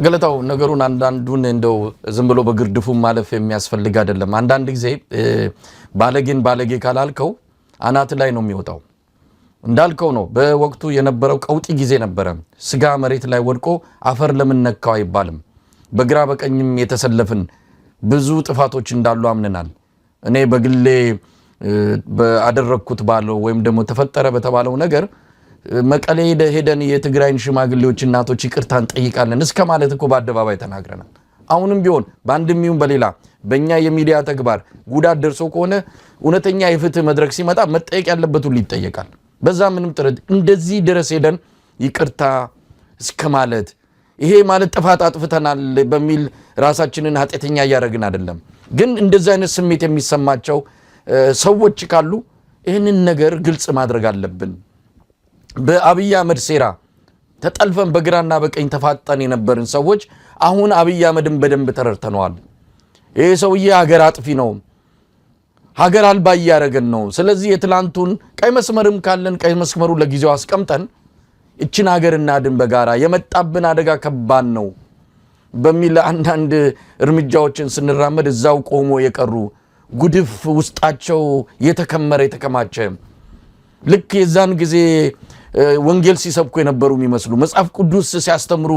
ገለታው፣ ነገሩን አንዳንዱን እንደው ዝም ብሎ በግርድፉ ማለፍ የሚያስፈልግ አይደለም። አንዳንድ ጊዜ ባለጌን ባለጌ ካላልከው አናት ላይ ነው የሚወጣው። እንዳልከው ነው። በወቅቱ የነበረው ቀውጢ ጊዜ ነበረ። ስጋ መሬት ላይ ወድቆ አፈር ለምን ነካው አይባልም። በግራ በቀኝም የተሰለፍን ብዙ ጥፋቶች እንዳሉ አምነናል። እኔ በግሌ አደረግኩት ባለው ወይም ደግሞ ተፈጠረ በተባለው ነገር መቀሌ ሄደን የትግራይን ሽማግሌዎች፣ እናቶች ይቅርታ እንጠይቃለን እስከ ማለት እኮ በአደባባይ ተናግረናል። አሁንም ቢሆን በአንድም ይሁን በሌላ በእኛ የሚዲያ ተግባር ጉዳት ደርሶ ከሆነ እውነተኛ የፍትህ መድረክ ሲመጣ መጠየቅ ያለበት ሁሉ ይጠየቃል። በዛ ምንም ጥረት እንደዚህ ድረስ ሄደን ይቅርታ እስከ ማለት፣ ይሄ ማለት ጥፋት አጥፍተናል በሚል ራሳችንን ኃጢአተኛ እያደረግን አይደለም። ግን እንደዚህ አይነት ስሜት የሚሰማቸው ሰዎች ካሉ ይህንን ነገር ግልጽ ማድረግ አለብን። በአብይ አህመድ ሴራ ተጠልፈን በግራና በቀኝ ተፋጠን የነበርን ሰዎች አሁን አብይ አህመድን በደንብ ተረድተነዋል። ይህ ሰውዬ ሀገር አጥፊ ነው፣ ሀገር አልባ እያደረገን ነው። ስለዚህ የትላንቱን ቀይ መስመርም ካለን ቀይ መስመሩ ለጊዜው አስቀምጠን እችን ሀገር እናድን በጋራ፣ የመጣብን አደጋ ከባድ ነው በሚል አንዳንድ እርምጃዎችን ስንራመድ እዛው ቆሞ የቀሩ ጉድፍ ውስጣቸው የተከመረ የተከማቸ፣ ልክ የዛን ጊዜ ወንጌል ሲሰብኩ የነበሩ የሚመስሉ፣ መጽሐፍ ቅዱስ ሲያስተምሩ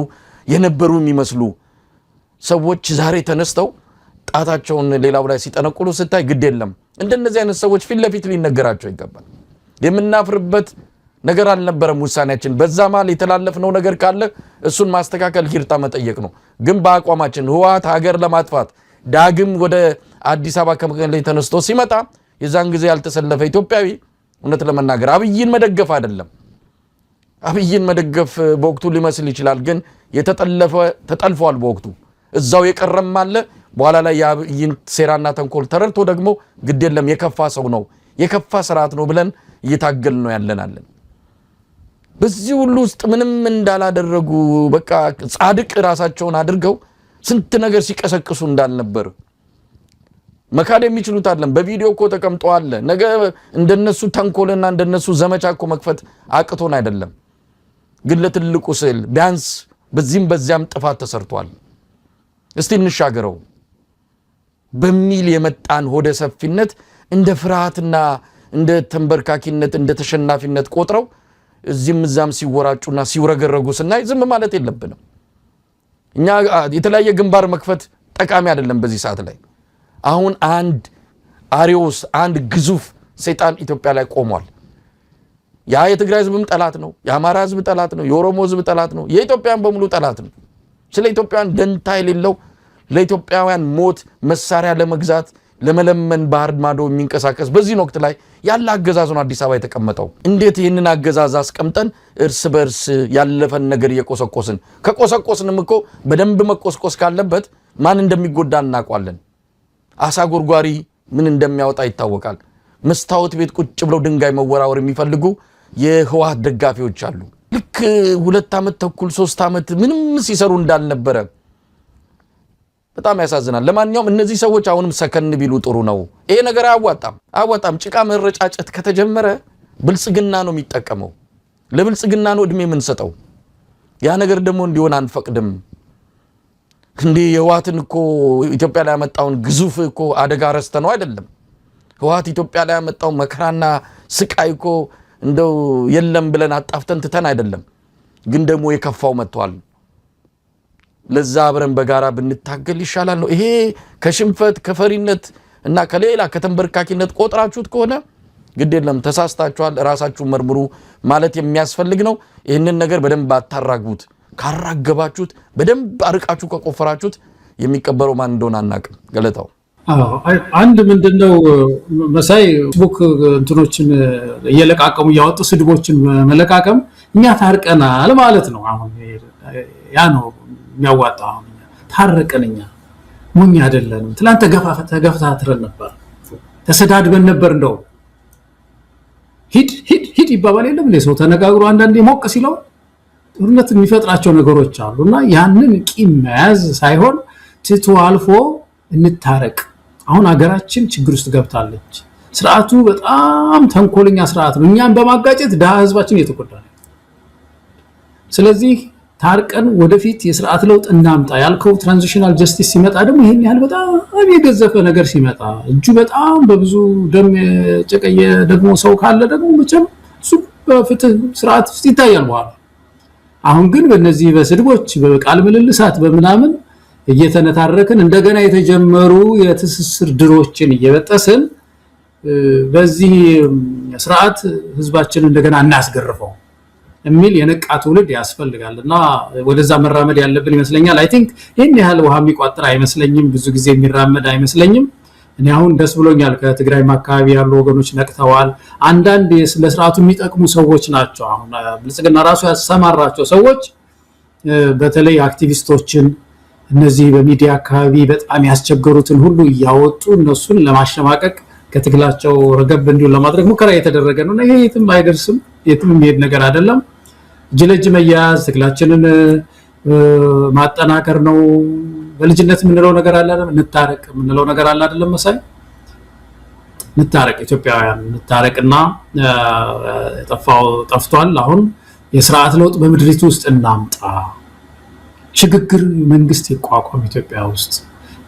የነበሩ የሚመስሉ ሰዎች ዛሬ ተነስተው ጣታቸውን ሌላው ላይ ሲጠነቁሉ ስታይ ግድ የለም፣ እንደነዚህ አይነት ሰዎች ፊት ለፊት ሊነገራቸው ይገባል። የምናፍርበት ነገር አልነበረም ውሳኔያችን። በዛ መሃል የተላለፍነው ነገር ካለ እሱን ማስተካከል፣ ይቅርታ መጠየቅ ነው። ግን በአቋማችን ህወሓት ሀገር ለማጥፋት ዳግም ወደ አዲስ አበባ ከመቀሌ ተነስቶ ሲመጣ የዛን ጊዜ ያልተሰለፈ ኢትዮጵያዊ፣ እውነት ለመናገር አብይን መደገፍ አይደለም፣ አብይን መደገፍ በወቅቱ ሊመስል ይችላል፣ ግን የተጠለፈ ተጠልፏል። በወቅቱ እዛው የቀረም አለ። በኋላ ላይ የአብይን ሴራና ተንኮል ተረድቶ ደግሞ ግድ የለም የከፋ ሰው ነው፣ የከፋ ስርዓት ነው ብለን እየታገል ነው ያለናለን። በዚህ ሁሉ ውስጥ ምንም እንዳላደረጉ በቃ ጻድቅ ራሳቸውን አድርገው ስንት ነገር ሲቀሰቅሱ እንዳልነበር መካድ የሚችሉት አለም። በቪዲዮ እኮ ተቀምጦ አለ። ነገ እንደነሱ ተንኮልና እንደነሱ ዘመቻ እኮ መክፈት አቅቶን አይደለም፣ ግን ለትልቁ ስዕል ቢያንስ በዚህም በዚያም ጥፋት ተሰርቷል፣ እስቲ እንሻገረው በሚል የመጣን ሆደ ሰፊነት እንደ ፍርሃትና እንደ ተንበርካኪነት፣ እንደ ተሸናፊነት ቆጥረው እዚህም እዛም ሲወራጩና ሲውረገረጉ ስናይ ዝም ማለት የለብንም። እኛ የተለያየ ግንባር መክፈት ጠቃሚ አይደለም በዚህ ሰዓት ላይ። አሁን አንድ አሪዎስ፣ አንድ ግዙፍ ሰይጣን ኢትዮጵያ ላይ ቆሟል። ያ የትግራይ ህዝብም ጠላት ነው፣ የአማራ ህዝብ ጠላት ነው፣ የኦሮሞ ህዝብ ጠላት ነው፣ የኢትዮጵያን በሙሉ ጠላት ነው። ስለ ኢትዮጵያውያን ደንታ የሌለው፣ ለኢትዮጵያውያን ሞት መሳሪያ ለመግዛት ለመለመን ባህር ማዶ የሚንቀሳቀስ በዚህን ወቅት ላይ ያለ አገዛዝ ነው አዲስ አበባ የተቀመጠው። እንዴት ይህንን አገዛዝ አስቀምጠን እርስ በእርስ ያለፈን ነገር እየቆሰቆስን፣ ከቆሰቆስንም እኮ በደንብ መቆስቆስ ካለበት ማን እንደሚጎዳ እናውቋለን። አሳ ጎርጓሪ ምን እንደሚያወጣ ይታወቃል። መስታወት ቤት ቁጭ ብለው ድንጋይ መወራወር የሚፈልጉ የህወሓት ደጋፊዎች አሉ። ልክ 2 ዓመት ተኩል፣ 3 ዓመት ምንም ሲሰሩ እንዳልነበረ በጣም ያሳዝናል። ለማንኛውም እነዚህ ሰዎች አሁንም ሰከን ቢሉ ጥሩ ነው። ይሄ ነገር አያዋጣም፣ አያዋጣም። ጭቃ መረጫጨት ከተጀመረ ብልጽግና ነው የሚጠቀመው። ለብልጽግና ነው እድሜ የምንሰጠው። ያ ነገር ደግሞ እንዲሆን አንፈቅድም። እንዲህ የህወሓትን እኮ ኢትዮጵያ ላይ ያመጣውን ግዙፍ እኮ አደጋ ረስተ ነው አይደለም። ህወሓት ኢትዮጵያ ላይ ያመጣው መከራና ስቃይ እኮ እንደው የለም ብለን አጣፍተን ትተን አይደለም። ግን ደግሞ የከፋው መጥቷል። ለዛ አብረን በጋራ ብንታገል ይሻላል ነው። ይሄ ከሽንፈት፣ ከፈሪነት እና ከሌላ ከተንበርካኪነት ቆጥራችሁት ከሆነ ግድ የለም፣ ተሳስታችኋል፣ ራሳችሁን መርምሩ ማለት የሚያስፈልግ ነው። ይህንን ነገር በደንብ አታራግቡት። ካራገባችሁት፣ በደንብ አርቃችሁ ከቆፈራችሁት የሚቀበረው ማን እንደሆነ አናቅም። ገለታው። አንድ ምንድነው መሳይ፣ ፌስቡክ እንትኖችን እየለቃቀሙ እያወጡ ስድቦችን መለቃቀም እኛ ታርቀናል ማለት ነው። አሁን ያ ነው የሚያዋጣው። አሁን ታረቅን፣ እኛ ሞኝ አይደለንም። ትላንት ተገፍታትረን ነበር፣ ተሰዳድበን ነበር። እንደው ሂድ ሂድ ሂድ ይባባል የለም እንዴ? ሰው ተነጋግሮ አንዳንዴ ሞቅ ሲለው ጦርነት የሚፈጥራቸው ነገሮች አሉ እና ያንን ቂም መያዝ ሳይሆን ትቶ አልፎ እንታረቅ። አሁን ሀገራችን ችግር ውስጥ ገብታለች። ስርዓቱ በጣም ተንኮለኛ ስርዓት ነው። እኛን በማጋጨት ድሃ ህዝባችን እየተጎዳ ነው። ስለዚህ ታርቀን ወደፊት የስርዓት ለውጥ እናምጣ ያልከው transitional justice ሲመጣ ደግሞ ይህን ያህል በጣም የገዘፈ ነገር ሲመጣ፣ እጁ በጣም በብዙ ደም የጨቀየ ደግሞ ሰው ካለ ደግሞ መቼም እሱ በፍትህ ስርዓት ውስጥ ይታያል በኋላ። አሁን ግን በእነዚህ በስድቦች፣ በቃል ምልልሳት፣ በምናምን እየተነታረክን፣ እንደገና የተጀመሩ የትስስር ድሮችን እየበጠስን በዚህ ስርዓት ህዝባችን እንደገና እናስገርፈው የሚል የነቃ ትውልድ ያስፈልጋል እና ወደዛ መራመድ ያለብን ይመስለኛል። I think ይህን ያህል ውሃ የሚቋጥር አይመስለኝም። ብዙ ጊዜ የሚራመድ አይመስለኝም። እኔ አሁን ደስ ብሎኛል። ከትግራይም አካባቢ ያሉ ወገኖች ነቅተዋል። አንዳንድ ለስርዓቱ የሚጠቅሙ ሰዎች ናቸው። አሁን ብልጽግና ራሱ ያሰማራቸው ሰዎች፣ በተለይ አክቲቪስቶችን፣ እነዚህ በሚዲያ አካባቢ በጣም ያስቸገሩትን ሁሉ እያወጡ እነሱን ለማሸማቀቅ፣ ከትግላቸው ረገብ እንዲሁ ለማድረግ ሙከራ እየተደረገ ነው እና ይሄ የትም አይደርስም፣ የትም የሚሄድ ነገር አይደለም። እጅ ለእጅ መያያዝ፣ ትግላችንን ማጠናከር ነው። በልጅነት የምንለው ነገር አለ አይደለም? እንታረቅ የምንለው ነገር አለ አይደለም መሳይ? እንታረቅ፣ ኢትዮጵያውያን እንታረቅና የጠፋው ጠፍቷል። አሁን የስርዓት ለውጥ በምድሪቱ ውስጥ እናምጣ። ሽግግር መንግስት ይቋቋም ኢትዮጵያ ውስጥ።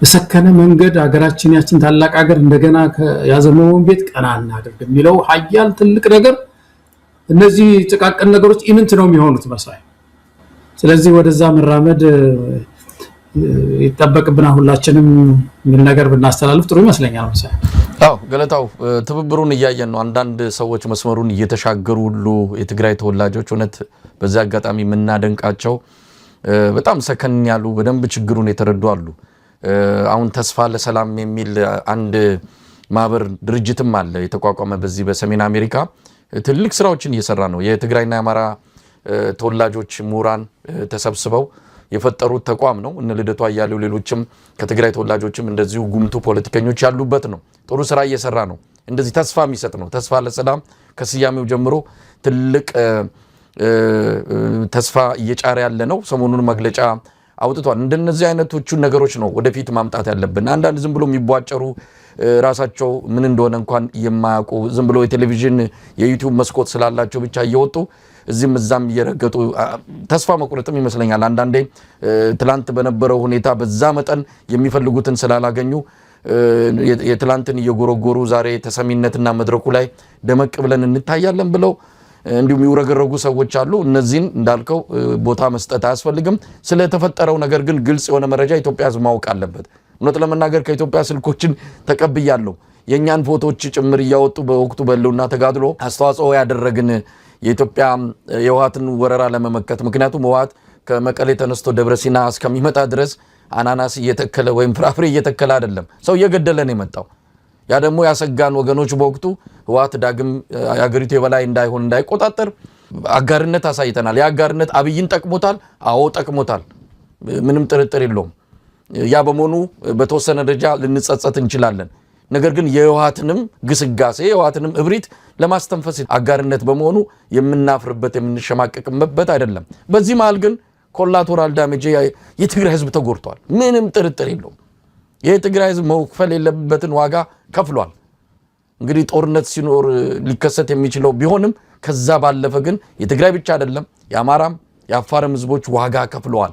በሰከነ መንገድ ሀገራችን፣ ያችን ታላቅ ሀገር እንደገና ያዘመመውን ቤት ቀና እናድርግ የሚለው ሀያል ትልቅ ነገር፣ እነዚህ ጥቃቅን ነገሮች ኢምንት ነው የሚሆኑት መሳይ። ስለዚህ ወደዛ መራመድ ይጠበቅብናል ሁላችንም የሚል ነገር ብናስተላልፍ ጥሩ ይመስለኛል መሳይ። አዎ ገለታው፣ ትብብሩን እያየን ነው። አንዳንድ ሰዎች መስመሩን እየተሻገሩ ሁሉ፣ የትግራይ ተወላጆች እውነት በዚህ አጋጣሚ የምናደንቃቸው፣ በጣም ሰከን ያሉ፣ በደንብ ችግሩን የተረዱ አሉ። አሁን ተስፋ ለሰላም የሚል አንድ ማህበር ድርጅትም አለ የተቋቋመ በዚህ በሰሜን አሜሪካ፣ ትልቅ ስራዎችን እየሰራ ነው። የትግራይና የአማራ ተወላጆች ምሁራን ተሰብስበው የፈጠሩት ተቋም ነው። እነ ልደቱ አያሌው፣ ሌሎችም ከትግራይ ተወላጆችም እንደዚሁ ጉምቱ ፖለቲከኞች ያሉበት ነው። ጥሩ ስራ እየሰራ ነው። እንደዚህ ተስፋ የሚሰጥ ነው። ተስፋ ለሰላም ከስያሜው ጀምሮ ትልቅ ተስፋ እየጫረ ያለ ነው። ሰሞኑን መግለጫ አውጥቷል። እንደነዚህ አይነቶቹን ነገሮች ነው ወደፊት ማምጣት ያለብን። አንዳንድ ዝም ብሎ የሚቧጨሩ፣ ራሳቸው ምን እንደሆነ እንኳን የማያውቁ፣ ዝም ብሎ የቴሌቪዥን የዩቲዩብ መስኮት ስላላቸው ብቻ እየወጡ እዚህም እዛም እየረገጡ፣ ተስፋ መቁረጥም ይመስለኛል። አንዳንዴ ትላንት በነበረው ሁኔታ በዛ መጠን የሚፈልጉትን ስላላገኙ የትላንትን እየጎረጎሩ ዛሬ ተሰሚነትና መድረኩ ላይ ደመቅ ብለን እንታያለን ብለው እንዲሁም የሚውረገረጉ ሰዎች አሉ። እነዚህን እንዳልከው ቦታ መስጠት አያስፈልግም። ስለተፈጠረው ነገር ግን ግልጽ የሆነ መረጃ ኢትዮጵያ ሕዝብ ማወቅ አለበት። እውነት ለመናገር ከኢትዮጵያ ስልኮችን ተቀብያለሁ። የእኛን ፎቶዎች ጭምር እያወጡ በወቅቱ በህልውና ተጋድሎ አስተዋጽኦ ያደረግን፣ የኢትዮጵያ የህወሓትን ወረራ ለመመከት፣ ምክንያቱም ህወሓት ከመቀሌ ተነስቶ ደብረ ሲና እስከሚመጣ ድረስ አናናስ እየተከለ ወይም ፍራፍሬ እየተከለ አይደለም፣ ሰው እየገደለ ነው የመጣው። ያ ደግሞ ያሰጋን ወገኖች በወቅቱ ህወሓት ዳግም የሀገሪቱ የበላይ እንዳይሆን፣ እንዳይቆጣጠር አጋርነት አሳይተናል። ያ አጋርነት አብይን ጠቅሞታል። አዎ ጠቅሞታል። ምንም ጥርጥር የለውም። ያ በመሆኑ በተወሰነ ደረጃ ልንጸጸት እንችላለን። ነገር ግን የህወሓትንም ግስጋሴ፣ የህወሓትንም እብሪት ለማስተንፈስ አጋርነት በመሆኑ የምናፍርበት፣ የምንሸማቀቅበት አይደለም። በዚህ መሃል ግን collateral damage የትግራይ ህዝብ ተጎድቷል። ምንም ጥርጥር የለውም። የትግራይ ህዝብ መክፈል የለበትን ዋጋ ከፍሏል። እንግዲህ ጦርነት ሲኖር ሊከሰት የሚችለው ቢሆንም ከዛ ባለፈ ግን የትግራይ ብቻ አይደለም፣ የአማራም የአፋርም ህዝቦች ዋጋ ከፍለዋል።